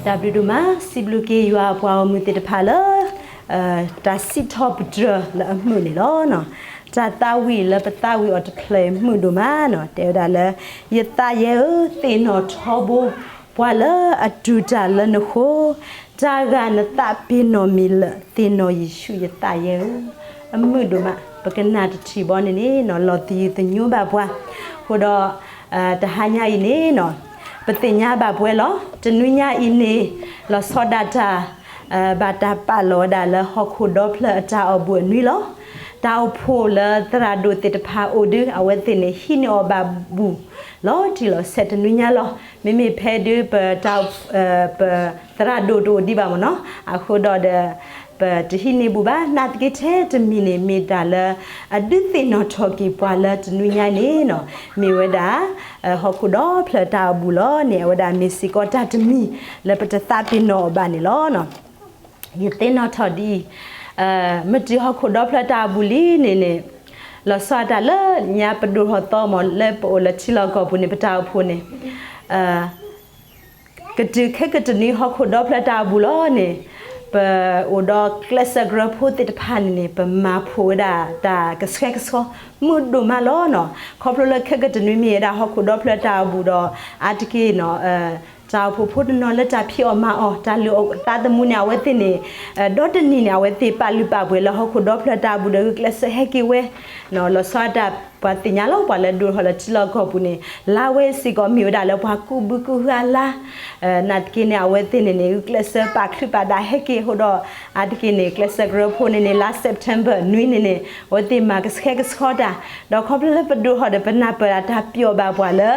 တၢ်ဘျုးဒိၣ်မး စံးဘျုးက့ၤယွၤပှၤဂီၢ်မုၢ်သ့ၣ်တဖၣ်လၢ တၢ်စံးထီၣ်ပတြၢၤလၢအမုာ်န့ၣ်လီၤ. တၢ်သးဝံၣ်လၢပသးဝံၣ်အီၤတဖျၢၣ်အံၤမုာ်ဒိၣ်မးနီၤ, တဲဝဲဒၣ်လၢ ယသးယဲဧၢ, သ့ၣ်နီၣ်ထီဘိ ပှၤလၢအတူၢ်တၢ်လၢနဃိ, တၢ်ဂၤနသးပ့ၤနီၣ်မံၤလၢာ်, သ့ၣ်နီၣ်ယ့ၣ်ၡူးယသးယဲဧၢ, အမုာ်ဒိၣ်မး, ပကနၣ်တထံၣ်ဘီန့ၣ်န့ၣ်နီၤ လီၤသယုၢ်သညိဘၣ်ပှၤ, အဃိဒီး တဟါညါအံၤန့ၣ်နီၤ ပသ့ၣ်ညါဘၣ်ပဝဲလီၤ. တနွံညါအံၤန့ၣ် လီၤဆီဒၣ်တၢ် ဘၣ်တၢ်ပာ်လီၤဝဲဒၣ်လၢဟီၣ်ခိၣ်ဒီဖျၢၣ်အတၢ်အီၣ်ဘူၣ်အနွံလီၤ. တၢ်အိၣ်ဖှိၣ်လၢသရၣ်ဒိၣ်သ့ၣ်တဖၣ်အိၣ်ဒု အဝဲသ့ၣ်န့ၣ်ဟံးန့ၢ်အီၤဘၣ်ဘူၣ် လီၤတံၢ်လီၤဆဲးတနွံညါလီၤ. မ့မ့ၢ်ဖဲဒုပတၢ် ပသရၣ်ဒိၣ်တအိၣ်ဒံးဘၣ်မ့ၢ်နီၤ, အဃိဒီးဒီး ပတဟံးန့ၢ်ဘူၣ်ဘၣ်, နာ်သက့ထဲတမံၤန့ၣ် မ့ၢ်တၢ်လၢ အဒုးသ့ၣ်နီၣ်ထီၣ်က့ၤပှၤလၢတနွံညါန့ၣ်နီၤ, မ့ၢ်ဝဲဒၣ် ဟီၣ်ခိၣ်ဒီဖျၢၣ်တၢ်အီၣ်ဘူၣ်လီၤန့ၣ် အဝဲဒၣ်မ့ၢ်စ့ၢ်ကီးတၢ်တမံၤ လၢပတသးပ့ၤနီၣ်အီၤဘၣ်န့ၣ်လီၤ. ယသ့ၣ်နီၣ်ထီၣ်ဒ်အံၤ, မ့ၢ်တုၤဟီၣ်ခိၣ်ဒီဖျၢၣ်တၢ်အီၣ်ဘူၣ်လံန့ၣ်န့ၣ် လီၤဆီဒၣ်တၢ်လၢညါပဒိၣ်ထီၣ်သီမ့ၢ် လၢပအိၣ်လၢထံလီၢ်ကီၢ်ပူၤန့ၣ် ပတၢ်အိၣ်ဖှိၣ်န့ၣ် ကတုၤခဲကတနွံဟီၣ်ခိၣ်ဒီဖျၢၣ်တၢ်အီၣ်ဘူၣ်လီၤန့ၣ်, ပအိၣ်ဒီးကျဲးစၢးကရၢဖိသ့ၣ်တဖၣ်န့ၣ်န့ၣ် ပမၤဖှိၣ်ဝဲဒၣ်တၢ်ကဆှဲကဆှီ မုာ်ဒိၣ်မးလီၤနီၤ. ခီဖျိလၢခဲကတနွံမ့ၢ်ဝဲဒၣ်ဟီၣ်ခိၣ်ဒီဖျၢၣ်တၢ်အီၣ်ဘူၣ်ဒီး အါတက့ၢ်နီၤ တၢ်အိၣ်ဖှိၣ်ဖိတနီၤလၢတၢ်ဖံးအီၣ်မၤအီၣ် တၢ်လုၢ်အီၣ်သးသမူန့ၣ် အဝဲသ့ၣ်န့ၣ် ဒီတနံၤန့ၣ် အဝဲသ့ၣ်ပာ်လုၢ်ပာ်ပှ့ၤလၢဟီၣ်ခိၣ်ဒီဖျၢၣ်တၢ်အီၣ်ဘူၣ်ဒီးဂုာ်ကျဲးစၢးဟဲက့ၤဝဲ လီၤဆီဒၣ်တၢ် ပှၤသ့ၣ်ညါလီၤပှၤလၢဒိၣ်ထီၣ်လၢထံလီၢ်ကီၢ်ပူၤန့ၣ် လါဝဲစ့ၢ်ကီးမ့ၢ်ဝဲဒၣ်လၢပှၤကူးဘုကူးဂၤလါ နာ်သက့န့ၣ် အဝဲသ့ၣ်န့ၣ်န့ၣ် ဂုာ်ကျဲးစၢးပာ်ချုးပာ်ဒၣ်ဟဲက့ၤအဃိဒီး အါတက့ၢ်န့ၣ် ကျဲးစၢးကရၢဖိန့ၣ်န့ၣ် လါ September နွံန့ၣ်န့ၣ် အဝဲသ့ၣ်မၤကဆှဲကဆှီတၢ် ဒီးခီဖျိလၢပဒိၣ်ထီၣ်ဒီးပနၢ်ပၢၢ်ဒၣ်တၢ်ပျီၣ်ဘၣ်ပှၤလၢ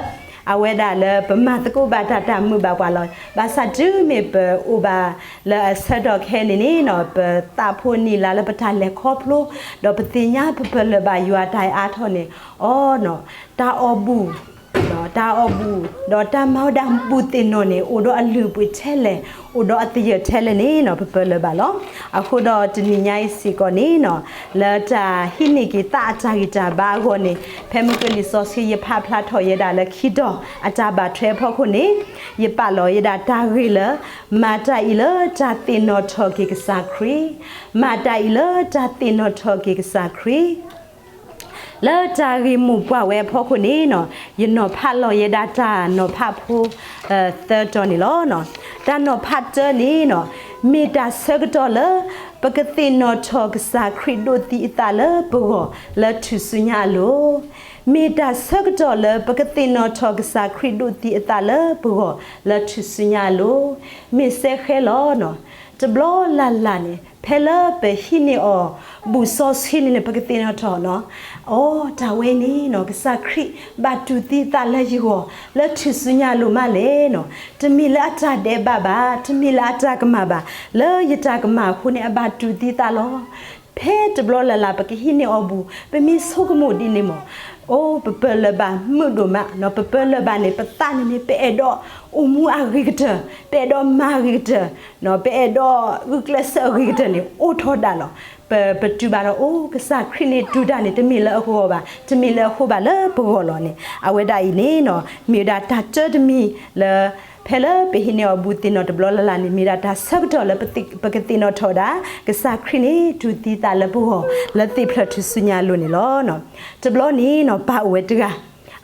အဝဲဒၣ်လၢပမၤသကိးဘၣ်တၢ်တၢ်မုာ်ဘၣ်ပှၤလီၤ. ဘၣ်ဆၣ်တုၤမ့ၢ်ပအိၣ်ဘၣ်လၢအဆၢကတီၢ်ခဲအံၤန့ၣ်န့ၣ်နီၤ ပသးဖိနံၣ်လါလၢပတၢ်လဲၤခီဖျိ ဒီးပသ့ၣ်ညါပပၢၢ်လၢၤဘၣ်ယွၤတၢ်အါထီၣ်န့ၣ် အီနီၤ တၢ်အီၣ်ဘူၣ် တၢ်အီၣ်ဘူၣ် ဒီးတၢ်မၤဝဲဒၣ်ဘူၣ်သ့ၣ်နီၣ်န့ၣ် အိၣ်ဒီးအလုၢ်အပှ့ၤထဲလဲၣ် အိၣ်ဒီးအသယၢၢ်ထဲလဲၣ်န့ၣ်နီၤ ပပၢၢ်လၢၤဘၣ်လီၤ. အဃိဒီးတနံၤညါအံၤစ့ၢ်ကီးန့ၣ်နီၤ လၢတၢ်ဟံးန့ၢ်က့ၤသးအတၢ်ဂံၢ်တၢ်ဘါအဂီၢ်န့ၣ် ဖဲမုၢ်ကလံၤစီဆှံယဖးဖျါထီၣ်ယဲဒၣ်လၢခံတီၤအတၢ်ဘၣ်ထွဲအဖီခိၣ်န့ၣ် ယပာ်လီၤယဲဒၣ်တၢ်ဂ့ၢ်လၢ မၤတၢ်အံၤလၢတၢ်သ့ၣ်နီၣ်ထီၣ်က့ၤကစၢ်ခရံာ်, မၤတၢ်အံၤလၢတၢ်သ့ၣ်နီၣ်ထီၣ်က့ၤကစၢ်ခရံာ် လၢတၢ်ဂ့ၢ်မိၢ်ပှၢ်ဝဲအဖီခိၣ်န့ၣ်နီၤ ယနီၤဖးလီၤယဲဒၣ်တၢ်နီၤဖးဖိ သၢတီၤန့ၣ်လီၤ. တၢ်နီၤဖးတၢန့ၣ်နီၤ မ့ၢ်တၢ်ဆၢကတီၢ်လၢ ပကသ့ၣ်နီၣ်ထီၣ်ကစၢ်ခရံာ်ဒိးသံအသးလၢပဂီၢ်လၢထူၣ်စုညါအလိၤ, မ့ၢ်တၢ်ဆၢကတီၢ်လၢပကသ့ၣ်နီၣ်ထီၣ်ကစၢ်ခရံာ်ဒိးသံအသးလၢပဂီၢ်လၢထူၣ်စုညါအလိၤ, မ့ၢ်စဲဃဲလီၤနီၤ. တဘျီလၢ်လၢ်န့ၣ် ဖဲလၢပဟံးန့ၢ်အီၤ ဘူၣ်စီဆှံန့ၣ်န့ၣ် ပကသ့ၣ်နီၣ်ထီၣ်နီၤ အိ တၢ်ဝဲန့ၣ်နီၤ ကစၢ်ခရံာ်ဘၣ်တူၢ်သံသးလၢယဂီၢ် လၢထူၣ်စုညါအလိၤမးလဲၣ်နီၤ. တမ့ၢ်လၢအတၢ်ဒဲးဘးဘၣ်, တမ့ၢ်လၢအတၢ်ကမၣ်ဘၣ်, လၢယတၢ်ကမၣ်အဃိန့ၣ် အဘၣ်တူၢ်သံသးလီၤ. ဖဲတဘျီလၢ်လၢ် ပကဟံးန့ၢ်အီၤဘူၣ် ပမ့ၢ်ဆိကမိၣ်ဒ်န့ၣ်မး အိ ပပၢၢ်လၢၤဘၣ်မုာ်ဒိၣ်မးနီၤ. ပပၢၢ်လၢၤဘၣ်န့ၣ် ပသးန့ၣ်န့ၣ် ပအဲၣ်ဒိးအိၣ်မူအဂ့ၤကတၢၢ်, ပအဲၣ်ဒိးမၤအဂ့ၤကတၢၢ်, ပအဲၣ်ဒိးဂုာ်ကျဲးစၢးအဂ့ၤကတၢၢ်န့ၣ် အိၣ်ထီၣ်ဒၣ်လီၤ. ပ ပတူၢ်ဘၣ်ဒီး အိ ကစၢ်ခရံာ်န့ၣ်တူၢ်တၢ်န့ၣ် တမ့ၢ်လၢအဂီၢ်ဘၣ်, တမ့ၢ်လၢအဃိဘၣ်လၢပဂီၢ်လီၤန့ၣ် အဝဲဒၣ်အံၤန့ၣ်နီၤ မ့ၢ်ဝဲဒၣ်တၢ်တၢတမံၤလၢ ဖဲလၢပဟံးန့ၢ်အီၤဘူၣ်သ့ၣ်နီၣ်တဘျီလၢ်လၢ်န့ၣ် မ့ၢ်ဝဲဒၣ်တၢ်ဆၢကတီၢ်လၢပကသ့ၣ်နီၣ်ထီၣ်ဝဲဒၣ် ကစၢ်ခရံာ်န့ၣ်တူၢ်သံသးလၢပဂီၢ် လၢသ့ၣ်ဖျၢၣ်ထူၣ်စုညါအလိၤန့ၣ်လီၤ. တဘျီန့ၣ်နီၤ ပၢ်အိၣ်ဝဲတဂၤ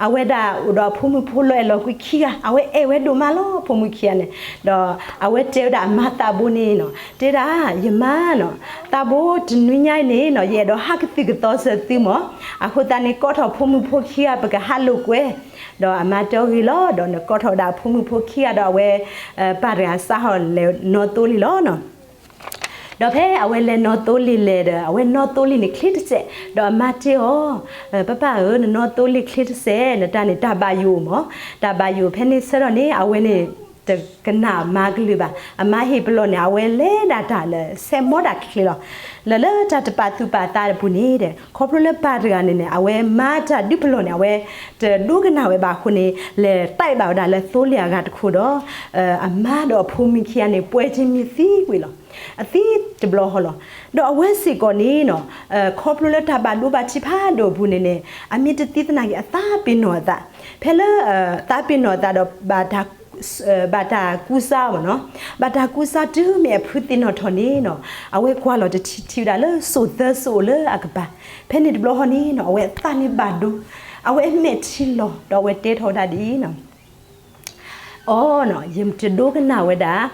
အဝဲဒၣ်အိၣ်ဒီးအဖိမုၣ်ဖိလီၤအဲၣ်လီၤကွံာ်ခံဂၤ, အဝဲအဲၣ်ဝဲဒိၣ်မးလီၤ အဖိမုၣ်ခံဂၤန့ၣ်, ဒီးအဝဲတဲဝဲဒၣ်အမါသးဘိန့ၣ်နီၤ, တဲဒၣ် ယမါနီၤ, သးဘိတနွံညါအံၤန့ၣ်နီၤ ယအဲၣ်ဒိးဟးကသုၣ်ကသီစၢၤသုမး, အဃိသတးန့ၣ် ကိးထီၣ်ဖိမုၣ်ဖိခံဂၤ ပကဟးလိာ်ကွဲ, ဒီးအမါတဲအီၤဂ့ၤလီၤ, ဒီးနကိးထီၣ်ဝဲဒၣ်အဖိမုၣ်ဖိခံဂၤဒီးအဝဲ ပၢ်တဂၤစးထီၣ်လဲၤနီၣ်သိလ့ၣ်လီၤနီၤ. ဒီးဖဲအဝဲလဲၤနီၣ်သိလ့ၣ်လဲၣ်ဒီး အဝဲနီၣ်သိလ့ၣ်န့ၣ်ချ့တစဲး, ဒီးအမါတဲအီၤ, ပၢ်ပၢ်ဧၢ, နနီၣ်သိလ့ၣ်ချ့တစဲး, နတၢ်န့ၣ်တၢ်ဘၣ်ယိၣ်မး, တၢ်ဘၣ်ယိၣ်ဖဲန့ၣ်ဆၢထီၣ်န့ၣ် အဝဲန့ၣ် တကနၣ်မၤကလုၢ်ဘၣ်. အမါဟ့ၣ်ပလီၢ်န့ၣ် အဝဲလဲၤဒၣ်တၢ်လၢဆဲးမီတၢ်ချ့ချ့လီၤ. လၢလၢတၢ်တပာ်သူၣ်ပာ်သးတပူၤန့ၣ်ဒီး ခီဖျိလၢပၢ်တဂၤန့ၣ်န့ၣ် အဝဲမၤတၢ်ဒုးပလီၢ်န့ၣ် အဝဲတဒိကနၣ်ဝဲဘၣ်အဃိန့ၣ် လဲၤတဲဘၣ်ဝဲဒၣ်လၢသိလ့ၣ်အဂၤတခိၣ်ဒီး အမါဒီးအဖိမုၣ်ခံဂၤန့ၣ် ပှဲၤက့ၤမံၤသံကွံာ်လီၤ. အသံတဘျီဃီလီၤ. ဒီးအဝဲစ့ၢ်ကီးန့ၣ်နီၤ ခီဖျိလၢတၢ်ဘၣ်ဒိဘၣ်ထံးဖးဒိၣ်အပူၤန့ၣ်န့ၣ် အမ့ၢ်တသံသနာ်က့ အသးပ့ၤနီၣ်အသး, ဖဲလၢ သးပ့ၤနီၣ်အသးဒီးဘၣ်တၢ် ဘၣ်တၢ်ကူစါမ့ၢ်နီၤ, ဘၣ်တၢ်ကူစါတုၤမ့ၢ်အဖုသ့ၣ်နီၣ်ထီၣ်န့ၣ်နီၤ, အဝဲကွၢ်လီၤတထံၣ်ထံၣ်ဝဲဒၣ်လၢစိၣ်သၢစိၣ်အိၣ်လၢအကပၤ, ဖဲန့ၣ်တဘျီဃီန့ၣ်နီၤ အဝဲအသးန့ၣ်ဘၣ်ဒိ, အဝဲအမဲာ်ထံလီၤ ဒီးအဝဲတဲထီၣ်ဝဲဒၣ်ဒ်အံၤနီၤ အိ, ယတဒိကနၣ်ဝဲဒၣ်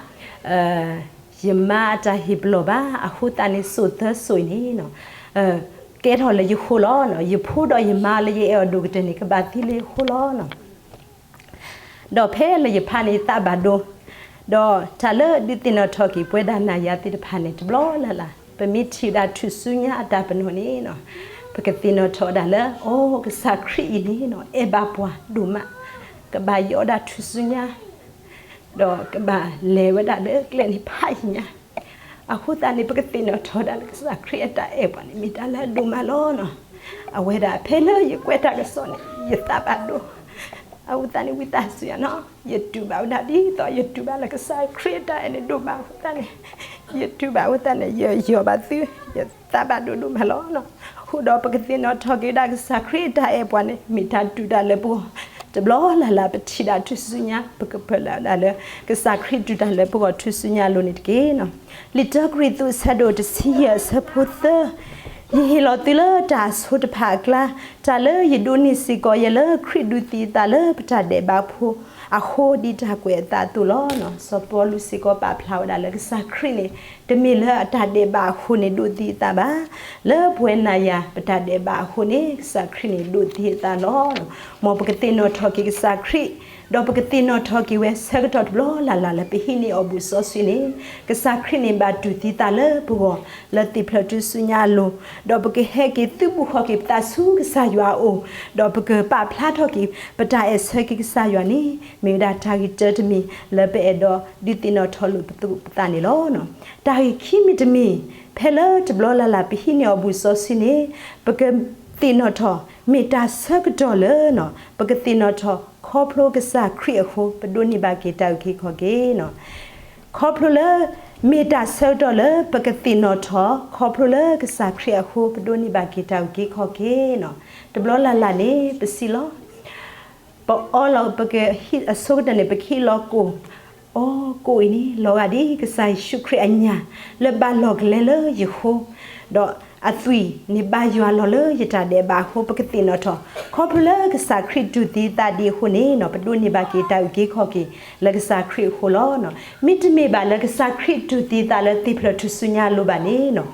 ယမါအတၢ်ဟ့ၣ်ပလီၢ်ဘၣ်, အဃိသတးန့ၣ် စိၣ်သၢစိၣ်အံၤန့ၣ်နီၤ ကဲထီၣ်လၢယဃိလီၤ. ယဖိဒီးယမါလၢယအဲၣ်အီၤဒိၣ်ကတၢၢ်န့ၣ် ကဘၣ်သံလၢယဃိလီၤ. ဒီးဖဲလၢယဖးန့ၣ် ယသးဘၣ်ဒိ, ဒီးတၢ်လၢဒုးသ့ၣ်နီၣ်ထီၣ်က့ၤပဝဲဒၣ်နၤယၤသ့ၣ်တဖၣ်န့ၣ် တဘျီလၢ်လၢ် ပမ့ၢ်ထံၣ်ဝဲဒၣ်ထူၣ်စုညါအတၢ်ပနီၣ်န့ၣ်နီၤ ပကသ့ၣ်နီၣ်ထီၣ်ဝဲဒၣ်လၢ အိ ကစၢ်ခရံာ်အံၤန့ၣ်နီၤ အဲၣ်ဘၣ်ပှၤဒိၣ်မး, ကဘၣ်ယီၣ်ဝဲဒၣ်ထူၣ်စုညါ ဒီးကဘၣ်လဲၤဝဲဒၣ်လၢကျဲန့ၣ်ဖးယံာ်ညါ, အဃိသတးန့ၣ် ပကသ့ၣ်နီၣ်ထီၣ်ဝဲဒၣ်လၢကစၢ်ခရံာ်အတၢ်အဲၣ်ပှၤန့ၣ် မ့ၢ်တၢ်လၢအဒိၣ်မးလီၤနီၤ. အဝဲဒၣ်ဖဲလၢယကွဲးတၢ်ကစီၣ်န့ၣ် ယသးဘၣ်ဒိ, အဃိသတးန့ၣ် ဝံသးစူၤယၤနီၤ ယတူၢ်ဘၣ်ဝဲဒၣ်ဒ်သိးယတူၢ်ဘၣ်လၢကစၢ်ခရံာ်အတၢ်အဲၣ်န့ၣ်ဒိၣ်မးအဃိသတးန့ၣ်, ယတူၢ်ဘၣ်အဃိသတးန့ၣ် ယယီၣ်ဘၣ်သု, ယသးဘၣ်ဒိဒိၣ်မးလီၤနီၤ. အဃိဒီးပကသ့ၣ်နီၣ်ထီၣ်က့ၤဝဲဒၣ်ကစၢ်ခရံာ်အတၢ်အဲၣ်ပှၤန့ၣ် မ့ၢ်တၢ်တူၢ်တၢ်လၢပဂီၢ်, တဘျီလၢ်လၢ် ပထံၣ်ဒၣ်ထူၣ်စုညါ ပကပၢလၢဒၣ်လၢ ကစၢ်ခရံာ်တူၢ်တၢ်လၢပဂီၢ်ထူၣ်စုညါအလိၤန့ၣ်တက့ၢ်နီၤ. လံာ်တၢကရံၣ်သူး အဆၢဒိၣ်တဆံယဲၢ် အဆၢဖိသၢ, ယဟ့ၣ်လီၤသုလၢတၢ်အဆိတဖၣ်အကျါ, တၢ်လၢယဒိးန့ၢ်စ့ၢ်ကီးယဲလၢခရံာ်ဒုးသံအသးလၢပတၢ်ဒဲးဘးဖိအဃိ ဒ်တၢ်ကွဲးအသးအသိးလီၤ. စီၤပီလူးစ့ၢ်ကီးပာ်ဖျါဝဲဒၣ်လၢကစၢ်ခရံာ်န့ၣ် တမ့ၢ်လၢအတၢ်ဒဲးဘးအဃိန့ၣ်ဒိးသံအသးဘၣ်, လၢပဝဲနၤယၤပတၢ်ဒဲးဘးအဃိန့ၣ် ကစၢ်ခရံာ်န့ၣ်ဒိးသံအသးလီၤ. မ်ပကသ့ၣ်နီၣ်ထီၣ်က့ၤကစၢ်ခရံာ်, ဒီးပကသ့ၣ်နီၣ်ထီၣ်က့ၤဝဲဆၢကတီၢ်တဘျီလၢ်လၢ်လၢပဟံးန့ၢ်အီၤဘူးစီဆှံန့ၣ်, ကစၢ်ခရံာ်န့ၣ်ဘၣ်တူၢ်သံသးလၢပဂီၢ် လၢသ့ၣ်ဖျၢၣ်ထူၣ်စုညါအလိၤ, ဒီးပကဟဲက့ၤသုးဘူးဃီၤက့ၤပသးဆူကစၢ်ယွၤအအိၣ်, ဒီးပကပာ်ဖျါထီၣ်က့ၤ ပတၢ်အဲၣ်ဆၢက့ၤကစၢ်ယွၤန့ၣ် မ့ၢ်ဝဲဒၣ်တၢ်ဂ့ၢ်တၢတမံၤ လၢပအဲၣ်ဒိးဒုးသ့ၣ်နီၣ်ထီၣ်လိာ်ပသူၣ်ပသးန့ၣ်လီၤ. တၢ်ဂ့ၢ်ခံမံၤတမံၤ, ဖဲလၢတဘျီလၢ်လၢ်ပဟံးန့ၢ်အီၤဘူးစီဆှံန့ၣ်, ပကသ့ၣ်နီၣ်ထီၣ် မ့ၢ်တၢ်ဆၢကတီၢ်လၢ ပကသ့ၣ်နီၣ်ထီၣ် ခီဖျိကစၢ်ခရံာ်အဃိ ပဒိးန့ၢ်ဘၣ်က့ၤတၢ်အုၣ်က့ၤခီၣ်က့ၤ ခီဖျိလၢ မ့ၢ်တၢ်ဆၢကတီၢ်လၢ ပကသ့ၣ်နီၣ်ထီၣ် ခီဖျိလၢကစၢ်ခရံာ်အဃိ ပဒိးန့ၢ်ဘၣ်က့ၤတၢ်အုၣ်က့ၤခီၣ်က့ၤနီၤ. တဘျီလၢ်လၢ်န့ၣ် ပစံးလီၤ. ပအီလီၤ ပကဟံးအဆိကတၢၢ်န့ၣ် ပကဟံးလီၤကိၣ်, အိ ကိၣ်အံၤန့ၣ် လီၤဂာ်ဒ်ကစၢ်ယ့ၣ်ၡူးခရံာ်အညၣ် လၢဘၣ်လီၢ်ကလဲလၢယဃိ, ဒီးအသွံၣ်န့ၣ်ဘၣ်ယွၤလီၤလၢယတၢ်ဒဲးဘးအဃိ ပကသ့ၣ်နီၣ်ထီၣ် ခီဖျိလၢကစၢ်ခရံာ်တူၢ်သံသးဒ်အဃိန့ၣ်နီၤ ပဒိးန့ၢ်ဘၣ်က့ၤတၢ်အုၣ်က့ၤခီၣ်က့ၤ လၢကစၢ်ခရံာ်အဃိလီၤ. မ့တမ့ၢ်ဘၣ်လၢကစၢ်ခရံာ်တူၢ်သံသးလၢသ့ၣ်ဖျၢၣ်ထူၣ်စုညါအလိၤဘၣ်န့ၣ်နီၤ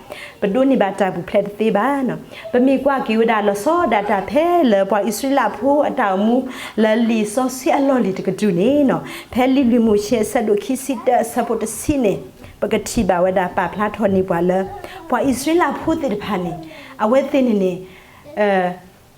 ပဒိးန့ၢ်ဘၣ်တၢ်ပူၤဖျဲးတသ့ဘၣ်နီၤ. ပမ့ၢ်ကွၢ်က့ၤဝဲဒၣ်လီၤဆီဒၣ်တၢ်ဖဲလၢပှၤအံၣ်စရ့လးဖိအတၢ်အိၣ်မူ လၢလံာ်စီဆှံအလီၢ်လံၤတကတြူၢ်န့ၣ်နီၤ ဖဲလံာ်လွံၢ်မိၤၡ့အဆၢဒိၣ်ခံဆံတၢအဆၢဖိတဆံန့ၣ် ပကထံၣ်ဘၣ်ဝဲဒၣ်ပာ်ဖျါထီၣ်န့ၢ်ပှၤလၢ ပှၤအံၣ်စရ့လးဖိသ့ၣ်တဖၣ်န့ၣ် အဝဲသ့ၣ်န့ၣ်န့ၣ်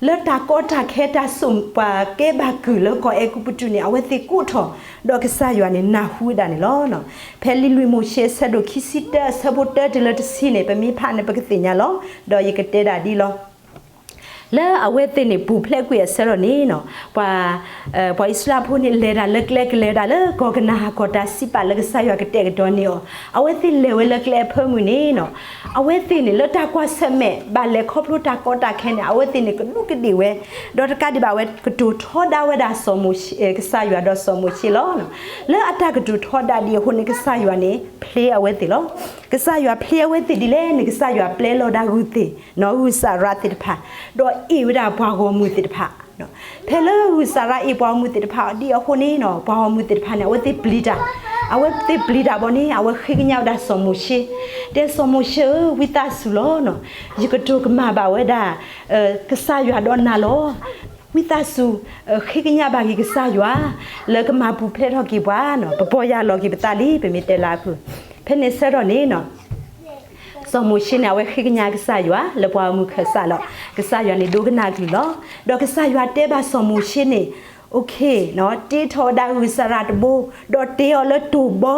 လၢတၢ်ကီတၢ်ခဲတၢ်စိာ်ပှၤကဲဘၣ်ကုၢ်လၢကီၢ်အဲၤကူပတူးန့ၣ် အဝဲသ့ၣ်ကိးထီၣ် ဒီးကစၢ်ယွၤန့ၣ်နၢ်ဟူဝဲဒၣ်န့ၣ်လီၤ. ဖဲလံာ်လွံၢ်မိၤၡ့အဆၢဒိၣ်ခံဆံတၢအဆၢဖိတၢတုၤလၢတဆံန့ၣ် ပမ့ၢ်ဖးန့ၣ် ပကသ့ၣ်ညါလီၤ. ဒီးယကတဲဒၣ်ဒ်လီၤ. လၢအဝဲသ့ၣ်န့ၣ် ပူၤဖျဲးကွံာ်အဆၢထီၣ်န့ၣ်နီၤ ပှၤ ပှၤအံၣ်စရ့လးဖိန့ၣ် လဲၤတၢ်လၢကျဲကလဲၤဝဲဒၣ်လၢကီၢ်ကနၤအၣ် ကီၢ်တၢ်စံးပာ်လၢကစၢ်ယွၤကတဲာ်ကတီၤန့ၢ်အီၤ, အဝဲသ့ၣ်လဲၤဝဲလၢကျဲအဖၢမုၢ်န့ၣ်နီၤ အဝဲသ့ၣ်န့ၣ် လၢတၢ်ကွၢ်ဆၢၣ်မဲာ် ဘၣ်လဲၤခီဖျိတၢ်ကီတၢ်ခဲန့ၣ် အဝဲသ့ၣ်န့ၣ် ကဒူးကဒ့ၣ်ဝဲ, ဒီးတကးဒံးဘၣ်ဝဲ ကတိၤထီဒါဝဲဒၣ်စီၤမိၤၡ့ ကစၢ်ယွၤဒီးစီၤမိၤၡ့လီၤ. လၢအတၢ်ကတိၤထီဒါဒ်အဃိန့ၣ် ကစၢ်ယွၤန့ၣ် ဖျ့အဝဲသ့ၣ်လီၤ. ကစၢ်ယွၤဖျ့အဝဲသ့ၣ်ဒ်လဲၣ်န့ၣ် ကစၢ်ယွၤပျဲလီၤဒၣ်ဂုၢ်သ့ၣ် နီၢ်ဂုၢ်စးရးသ့ၣ်တဖၣ်, ဒီးအ့ၣ်ဝဲဒၣ်ပှၤဂီၢ်မုၢ်သ့ၣ်တဖၣ် ဖဲလၢဂုၢ်စးရးအ့ၣ်ပှၤဂီၢ်မုၢ်သ့ၣ်တဖၣ်ဒ်အဃိန့ၣ်နီၤ ပှၤဂီၢ်မုၢ်သ့ၣ်တဖၣ်န့ၣ် အဝဲသ့ၣ်ပျံၤတၢ်, အဝဲသ့ၣ်ပျံၤတၢ်ဘီန့ၣ် အဝဲဃ့ကညးဝဲဒၣ်စီၤမိၤၡ့, တဲစီၤမိၤၡ့ဧၢ ဝံသးစူၤလီၤနီၤ ယကတိၤကမၣ်ဘၣ်ဝဲဒၣ် ကစၢ်ယွၤဒီးနၤလီၤ. ဝံသးစူၤ ဃ့ကညးဘၣ်က့ၤကစၢ်ယွၤ လၢကမၤပူၤဖျဲးထီၣ်က့ၤပှၤနီၤ ပပီၢ်ယၢ်လီၤက့ၤပသးလံ ပမ့ၢ်တဲလၢအဖုၣ်, ဖဲန့ၣ်ဆၢထီၣ်န့ၣ်နီၤ စီၤမိၤၡ့န့ၣ် အဝဲဃ့ကညးကစၢ်ယွၤ လၢပှၤဂီၢ်မုၢ်ခၢၣ်စးလီၤ. ကစၢ်ယွၤန့ၣ်ဒိကနၣ်အကလုၢ်လီၤ. ဒီးကစၢ်ယွၤတဲဘၣ်စီၤမိၤၡ့န့ၣ် OK တ့ထီၣ်ဝဲဒၣ်ဂုၢ်စးရးတဘိ, ဒီးတ့အီၤလၢတိၢ်ဘီ,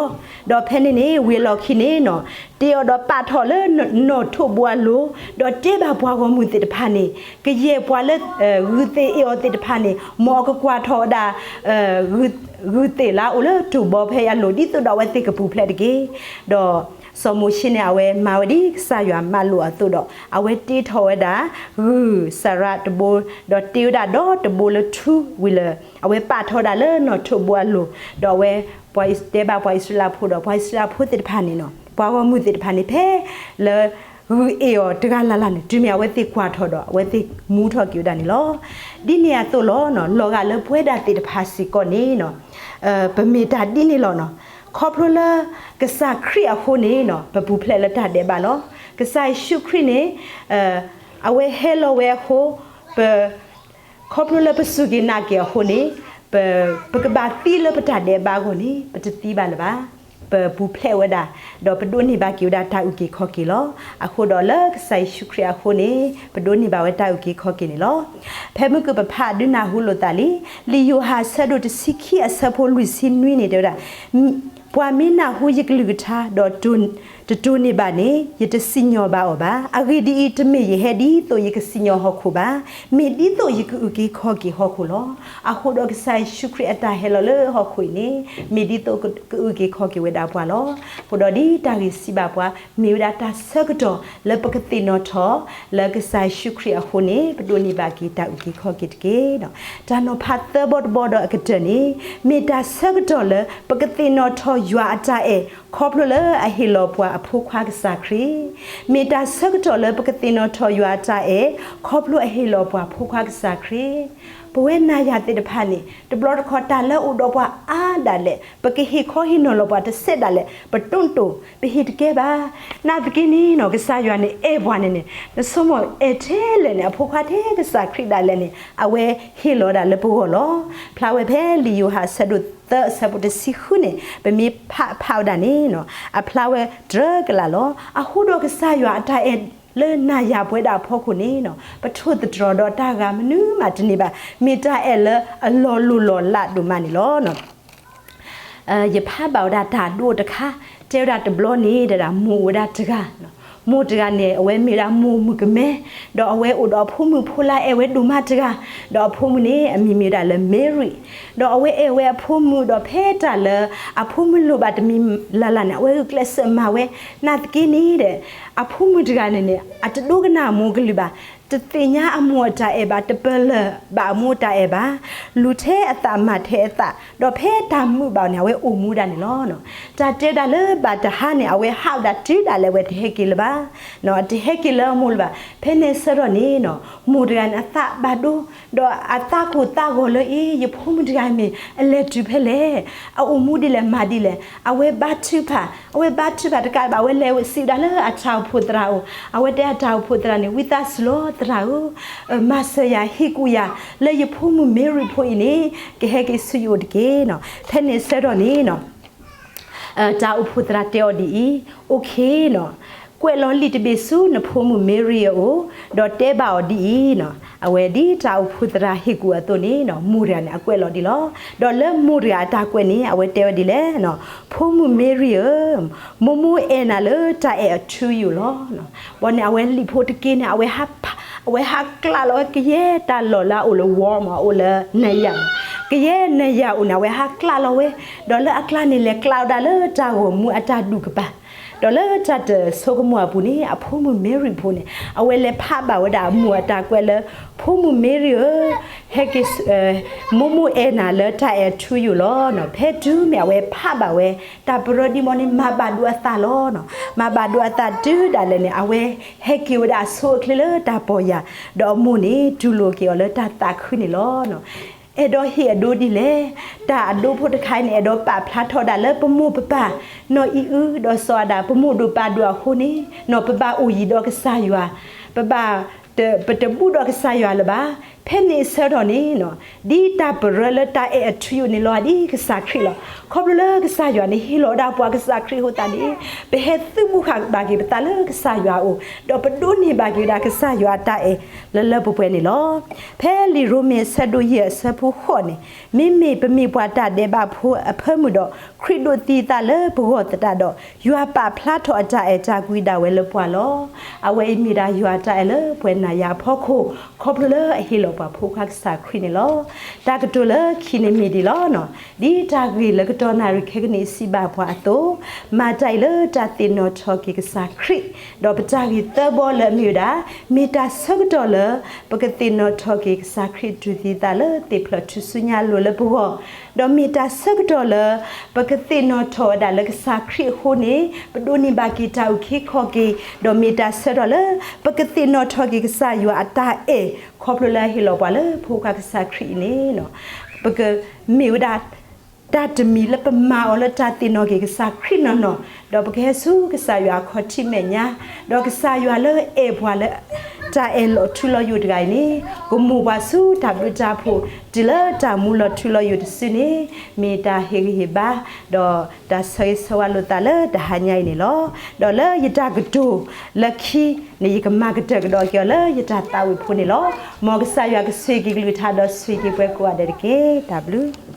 ဒီးဖဲန့ၣ်န့ၣ် ဝံၤအလီၢ်ခံန့ၣ်နီၤ တ့အီၤဒီးပာ်ထီၣ်လၢနီၣ်ထိးဘိအလိၤ, ဒီးတဲဘၣ်ပှၤဂီၢ်မုၢ်သ့ၣ်တဖၣ်န့ၣ် ကယဲၢ်ပှၤလၢ ဂုၢ်သ့ၣ်အ့ၣ်အီၤသ့ၣ်တဖၣ်န့ၣ် မ်အကကွၢ်ထီၣ်ဝဲဒၣ် ဂုၢ် ဂုၢ်သ့ၣ်လၢအအိၣ်လၢတိၢ်ဘီဖဲအလိၤ ဒ်သိးဒီးအဝဲသ့ၣ်ကပူၤဖျဲးတက့ၢ်. ဒီးစီၤမိၤၡ့န့ၣ် အဝဲမၤဝဲဒ်ကစၢ်ယွၤမၢလိာ်အသိးဒီး အဝဲတ့ထီၣ်ဝဲဒၣ် ဂုၢ်စၤရးတဘိ, ဒီးတ့ဝဲဒၣ်ဒီတဘိလၢထူဝံၤလၢ အဝဲပာ်ထီၣ်ဝဲဒၣ်လၢနီၣ်ထိးဘိအလိၤ, ဒီးအဝဲ တဲဘၣ်ပှၤအံၣ်စရ့လးဖိဒီး ပှၤအံၣ်စရ့လးဖိသ့ၣ်တဖၣ်န့ၣ်နီၤ ပှၤဂီၢ်မုၢ်သ့ၣ်တဖၣ်န့ၣ် ဖဲလၢ ဂုၢ်အ့ၣ်အီၤတဂၤလၢ်လၢ်န့ၣ် တုၤမ့ၢ်အဝဲသ့ၣ်ကွၢ်ထီၣ်ဒီး အဝဲသ့ၣ်မူထီၣ်က့ၤဝဲဒၣ်န့ၣ်လီၤ. ဒ်န့ၣ်အသိးလီၤ. လီၤဂာ်လၢပဝဲဒၣ်သ့ၣ်တဖၣ်စ့ၢ်ကီးန့ၣ် ပမ့ၢ်တၢ်ဒ်န့ၣ်လီၤနီၤ. ခီဖျိလၢ ကစၢ်ခရံာ်အဃိန့ၣ် ပပူၤဖျဲးလၢတၢ်ဒဲးဘးလီၤ. ကစၢ်ယ့ၣ်ၡူးခရံာ်န့ၣ် အဝဲဟဲလီၤဝဲအဃိ ပ ခီဖျိလၢပစူၢ်က့ၤနာ်က့ၤအဃိန့ၣ် ပ ပကဘၣ်သံလၢပတၢ်ဒဲးဘးအဂီၢ်န့ၣ် ပတသံဘၣ်လၢၤဘၣ်. ပပူၤဖျဲးဝဲဒၣ် ဒီးပဒိးန့ၢ်ဘၣ်က့ၤဝဲဒၣ်တၢ်အုၣ်က့ၤခီၣ်က့ၤလီၤ. အဃိဒီးလၢကစၢ်ယ့ၣ်ၡူးခရံာ်အဃိန့ၣ် ပဒိးန့ၢ်ဘၣ်ဝဲတၢ်အုၣ်က့ၤခီၣ်က့ၤန့ၣ်လီၤ. ဖဲမုၢ်ကပဖးဒုးနၢ်ဟူလိာ်သးလံ, လံာ်ယိၤဟၣ်အဆၢဒိၣ်တဆံခံအဆၢဖိလွံၢ်ဆံနွံန့ၣ် တဲဝဲဒၣ် ပှၤမ့ၢ်နၢ်ဟူယကလုၢ်ကထါ ဒီးတတိၢ်န့ၢ်ဘၣ်န့ၣ် ယတစံၣ်ညီၣ်ဘၣ်အီၤဘၣ်. အဂ့ၢ်ဒ်အံၤ, တမ့ၢ်ယဟဲဒ်သိးယကစံၣ်ညီၣ်ဟီၣ်ခိၣ်ဘၣ်, မ့ၢ်ဒ်သိးယကအုၣ်က့ၤခီၣ်က့ၤဟီၣ်ခိၣ်လီၤ. အဃိဒီးကစၢ်ယ့ၣ်ၡူးခရံာ်အတၢ်ဟဲလီၤလၢဟီၣ်ခိၣ်အံၤန့ၣ် မ့ၢ်ဒ်သိးကအုၣ်က့ၤခီၣ်က့ၤဝဲဒၣ်ပှၤလီၤ. အဃိဒီးဒ်တၢ်ဂ့ၢ်စံးဘၣ်ပှၤ မ့ၢ်ဝဲဒၣ်တၢ်ဆၢကတီၢ်လၢပကသ့ၣ်နီၣ်ထီၣ် လၢကစၢ်ယ့ၣ်ၡူးခရံာ်အဃိန့ၣ် ပဒိးန့ၢ်ဘၣ်က့ၤတၢ်အုၣ်က့ၤခီၣ်က့ၤတက့ၢ်. တၢ်နီၤဖးသၢဘီတဘီဒီးအကတၢၢ်န့ၣ် မ့ၢ်တၢ်ဆၢကတီၢ်လၢပကသ့ၣ်နီၣ်ထီၣ်ယွၤအတၢ်အဲၣ် ခီဖျိလၢအဟ့ၣ်လီၤပှၤအဖိခွါကစၢ်ခရံာ်, မ့ၢ်တၢ်ဆၢကတီၢ်လၢပကသ့ၣ်နီၣ်ထီၣ်ယွၤအတၢ်အဲၣ် ခီဖျိအဟ့ၣ်လီၤပှၤဖိခွါကစၢ်ခရံာ်. ပဝဲနၤယၤသ့ၣ်တဖၣ်န့ၣ် တဘျီတခီၣ်တၢ်လၢအိၣ်ဒီးပှၤအါဒၣ်လဲာ် ပကဟ့ၣ်ခီဟ့ၣ်နီၤလီၤပှၤတစဲးဒၣ်လဲာ် ပတိၢ်တိၢ် ပဟ့ၣ်တကဲဘၣ်. နာ်သက့န့ၣ်နီၤ ကစၢ်ယွၤန့ၣ်အဲၣ်ပှၤန့ၣ်န့ၣ် နဆိကမိၣ်အဲၣ်ထဲလဲၣ်န့ၣ် အဖိခွါထဲကစၢ်ခရံာ်ဒၣ်လဲာ်န့ၣ် အဝဲဟ့ၣ်လီၤဒၣ်လၢပဂီၢ်လီၤ. ဖျါဝဲဖဲလံာ်ယိၤဟၣ်အဆၢဒိၣ်သၢအဆၢဖိတဆံဃုန့ၣ် ပမ့ၢ်ဖးဖးဝဲဒၣ်န့ၣ်နီၤ အဖျါဝဲတြၢကလးလီၤ. အဃိဒီးကစၢ်ယွၤအတၢ်အဲၣ်လၢနၤယၤပဝဲဒၣ်အဖီခိၣ်န့ၣ်နီၤ ပထိၣ်သတြီၤဒီးတၢ်ဂၤမနုၤမးတန့ၢ်ဘၣ်, မ့ၢ်တၢ်အဲၣ်လၢအလီၤလိၢ်လီၤလးဒိၣ်မးန့ၣ်လီၤ. ယဖးဘၣ်ဝဲဒၣ်တၢ်ဒိတခါ တဲဝဲဒၣ်တဘျီန့ၣ် တဲဒၣ်မိၢ်ဝဲဒၣ်တဂၤ, မိၢ်တဂၤန့ၣ် အဝဲမ့ၢ်ဝဲဒၣ်မိၢ်မုၣ်ကမဲ, ဒီးအဝဲအိၣ်ဒီးအဖိမုၣ်ဖိလၢအအဲၣ်ဝဲဒိၣ်မးတဂၤ, ဒီးအဖိမုၣ်န့ၣ် အမံၤမ့ၢ်ဝဲဒၣ်လၢ Mary, ဒီးအဝဲအဲၣ်ဝဲအဖိမုၣ်ဒီးဖဲတၢ်လၢ အဖိမုၣ်လိၣ်ဘၣ်တမံၤလၢ်လၢ်န့ၣ် အဝဲဂုာ်ကျဲးစၢးမၤဝဲ, နာ်သက့န့ၣ်ဒီး အဖိမုၣ်တဂၤန့ၣ်န့ၣ် အတဒိကနၣ်အမိၢ်ကလုၢ်ဘၣ်, တသ့ၣ်ညါအမိၢ်အတၢ်အဲၣ်ဘၣ်, တပလၢၢ်ဘၣ်အမိၢ်တၢ်အဲၣ်ဘၣ်, လူၤထဲအသးမၤထဲအသး, ဒီးဖဲတၢ်မုာ်ဘၣ်အီၤန့ၣ် အဝဲအိၣ်မူဒၣ်န့ၣ်လီၤ. တၢ်တဲဒၣ်လၢဘၣ်တဟါန့ၣ် အဝဲဟးဝဲဒၣ်တုၤဒၣ်လဲာ် အဝဲတဟဲက့ၤလၢၤဘၣ်, တဟဲက့ၤလၢအမိၢ်လၢၤဘၣ်. ဖဲန့ၣ်ဆၢထီၣ်န့ၣ်နီၤ မိၢ်တဂၤန့ၣ် အသးဘၣ်ဒိ ဒီးအသးကိၢ်သးဂီၤလၢအံၤ ယဖိမုၣ်တဂၤမ့ၢ် အလဲၤတုၤဖဲလဲၣ်, အအိၣ်မူဒ်လဲၣ်မၤဒ်လဲၣ်, အဝဲဘါထုကဖၣ်, အဝဲဘါထုကဖၣ်တကးဘၣ် အဝဲလဲၤစံးဝဲဒၣ်လၢအတၢ်အိၣ်ဖှိၣ်သရၣ်အအိၣ်, အဝဲတဲအတၢ်အိၣ်ဖှိၣ်သရၣ်န့ၣ် ဝံသးစူၤလီၤသရၣ်ဧၢ, မၤစၢၤယၤဟ့ၣ်ကူၣ်ယၤ လၢယဖိမုၣ် Mary ဖိအံၤန့ၣ် ကဟဲက့ၤဆူယအိၣ်တက့ၢ်နီၤ. ဖဲန့ၣ်ဆၢထီၣ်န့ၣ်နီၤ တၢ်အိၣ်ဖှိၣ်သရၣ်တဲအီၤဒ်အံၤ, အိၣ်ခ့နီၤ, ကွဲးလီၤလံာ်တဘ့ၣ်ဆူနဖိမုၣ် Mary အအိၣ်, ဒီးတဲဘၣ်အီၤဒ်အံၤနီၤ, အဝဲဒ်တၢ်အိၣ်ဖှိၣ်သရၣ်ဟ့ၣ်ကူၣ်အသိးန့ၣ်နီၤ မိၢ်တဂၤန့ၣ် အကွဲးလီၤဒ်လီၤ. ဒီးလၢမိၢ်တဂၤအတၢ်ကွဲးန့ၣ် အဝဲတဲဝဲဒ်လဲၣ်, ဖိမုၣ် Mary ဧၢ, မိၢ်မိၢ်အဲၣ်နၤလၢတၢ်အဲၣ်အထူအယိာ်လီၤ. ဘီန့ၣ် အဝဲလံာ်ဖိတက့ၢ်န့ၣ် အဝဲဟး အဝဲဟးကျးလီၤဝဲကယဲၢ်တၢ်လီၢ်လၢအအိၣ်လၢ Walmart အအိၣ်လၢနယၤ, ကယဲၢ်နယၤအိၣ်န့ၣ် အဝဲဟးကျးလီၤဝဲ, ဒီးလၢအကျါန့ၣ် လဲၤကျးဝဲဒၣ်လၢတၢ်ဂီၤမူအတၢ်ဒူၣ်ကပၤ, ဒီးလၢတၢ်တဆိကမိၣ်အပူၤန့ၣ် အဖိမုၣ် Mary ဖိန့ၣ် အဝဲလဲၤဖးဘၣ်ဝဲဒၣ်အမိၢ်အတၢ်ကွဲးလၢ ဖိမုၣ် Mary ဧၢ, ဟဲက့ၤ မိၢ်မိၢ်အဲၣ်နၤလၢတၢ်အဲၣ်အထူအယိာ်လီၤ. ဖဲတုၤမ့ၢ်အဝဲဖးဘၣ်ဝဲ တၢ်ပရၢဒ်မီန့ၣ် မၤဘၣ်ဒိအသးလီၤ. မၤဘၣ်ဒိအသးတုၤဒၣ်လဲာ်န့ၣ် အဝဲဟဲက့ၤဝဲဒၣ်အဆိအချ့လၢတၢ်ပီၢ်ယၢ်, ဒီးအမိၢ်န့ၣ် တူၢ်လိာ်က့ၤအီၤလၢတၢ်သးခုန့ၣ်လီၤ. အဲၣ်ဒိးဟ့ၣ်အဒိဒ်လဲၣ်. တၢ်အဒိဖိတခါအံၤန့ၣ် အဲၣ်ဒိးပာ်ဖျါထီၣ်ဒၣ်လၢပမိၢ်ပပၢ် နီၢ်အံၣ်အု ဒီးစီၤအၤဒၣ် ပမိၢ်ဒိၣ်ပၢ်ဒိၣ်အဃိန့ၣ် ပဘၣ်အိၣ်ယံၤဒီးကစၢ်ယွၤ, ပဘၣ် ပတဘူၣ်ဒီးကစၢ်ယွၤလၢၤဘၣ်. ဖဲန့ၣ်အဆၢထီၣ်န့ၣ်နီၤ ဒ်တၢ်ပရၢလၢတၢ်အဲၣ်အထူအယိာ်န့ၣ်လီၤဒ်ကစၢ်ခရံာ်လီၤ. ခီဖျိလၢကစၢ်ယွၤန့ၣ် ဟ့ၣ်လီၤဝဲဒၣ်ပှၤကစၢ်ခရံာ်အဃိသတးန့ၣ် ပဟဲသုးဘူးဃာ်ဘၣ်က့ၤပသးလၢကစၢ်ယွၤအအိၣ်, ဒီးပဒိးန့ၢ်ဘၣ်က့ၤဝဲဒၣ်ကစၢ်ယွၤအတၢ်အဲၣ်လၢလၢပှဲၤပှဲၤန့ၣ်လီၤ. ဖဲလံာ်ရိမ့ၤအဆၢဒိၣ်ယဲၢ်အဆၢဖိဃိးန့ၣ်, မ့မ့ၢ်ပမ့ၢ်ပှၤတၢ်ဒဲးဘးဖိအဖၢမုၢ်ဒီး ခရံာ်ဒိးသံအသးလၢပဂီၢ်သတးဒီး ယွၤပာ်ဖျါထီၣ်အတၢ်အဲၣ်တၢ်ကွံဒၣ်ဝဲလၢပှၤလီၤ. အဝဲအံၤမ့ၢ်ဒၣ်ယွၤအတၢ်အဲၣ်လၢပှဲၤ ယၤအဖီခိၣ် ခီဖျိလၢအဟ့ၣ်လီၤပှၤဖိခွါကစၢ်ခရံာ်န့ၣ်လီၤ. တၢ်ကတိၤလၢခံန့ၣ်မ့ၢ်ဒ်လီၤ. ဒ်တၢ်ဂ့ၢ်လၢကတီၢ်နၣ်ရံၣ်ခဲကနံၣ်အံၤစံးဘၣ်ပှၤအသိး, မၤတၢ်အံၤလၢတၢ်သ့ၣ်နီၣ်ထီၣ်က့ၤကစၢ်ခရံာ်, ဒီးပတၢ်ဂ့ၢ်သၢဘီလၢအမ့ၢ်ဝဲဒၣ်, မ့ၢ်တၢ်ဆၢကတီၢ်လၢ ပကသ့ၣ်နီၣ်ထီၣ်က့ၤကစၢ်ခရံာ်တူၢ်သံသးလၢသ့ၣ်ဖျၢၣ်ထူၣ်စုညါအလိၤလၢပဂီၢ်, ဒီးမ့ၢ်တၢ်ဆၢကတီၢ်လၢ ပကသ့ၣ်နီၣ်ထီၣ်ဝဲဒၣ်လၢကစၢ်ခရံာ်အဃိန့ၣ် ပဒိးန့ၢ်ဘၣ်က့ၤတၢ်အုၣ်က့ၤခီၣ်က့ၤ, ဒီးမ့ၢ်တၢ်ဆၢကတီၢ်လၢ ပကသ့ၣ်နီၣ်ထီၣ်က့ၤကစၢ်ယွၤအတၢ်အဲၣ် ခီဖျိလၢအဟ့ၣ်လီၤပှၤလၢဖိခွါကစၢ်ခရံာ်အံၤန့ၣ် ပကမ့ၢ်ဝဲဒၣ် တၢ်တမံၤလၢပမၤအီၤလၢတၢ်သ့ၣ်နီၣ်က့ၤကစၢ်ခရံာ်နီၢ်နီၢ်, ဒီးပကဟဲဆူကစၢ်ယွၤအခီၣ်ထံးမဲာ်ညါ, ဒီးကစၢ်ယွၤလၢအဲၣ်ပှၤလၢ တၢ်အဲၣ်လီၤထူလီၤယိာ်တဂၤအံၤန့ၣ် ကမူးပှၤဆူတၢ်ဘျုးတၢ်ဖှိၣ် တုၤလၢတၢ်မူလီၤထူလီၤယိာ်တစုန့ၣ် မ့ၢ်တၢ်ဟ့ၣ်ဂံၢ်ဟ့ၣ်ဘါ ဒီးတၢ်ဆၢဂ့ၤဆၢဝါလိာ်သးလၢတဟါညါအံၤန့ၣ်လီၤ. ဒီးလၢယတၢ်ကတိၤလၢခံန့ၣ် ယကမၤကတၢၢ်ကဒီးက့ၤအီၤလၢယတၢ်သးဝံၣ်ဖိန့ၣ်လီၤ. မ်ကစၢ်ယွၤကဆိၣ်ဂ့ၤက့ၤကလုၢ်ကထါဒီးဆိၣ်ဂ့ၤက့ၤပှၤကိးဂၤဒဲးတက့ၢ်. တၢ်ဘျုး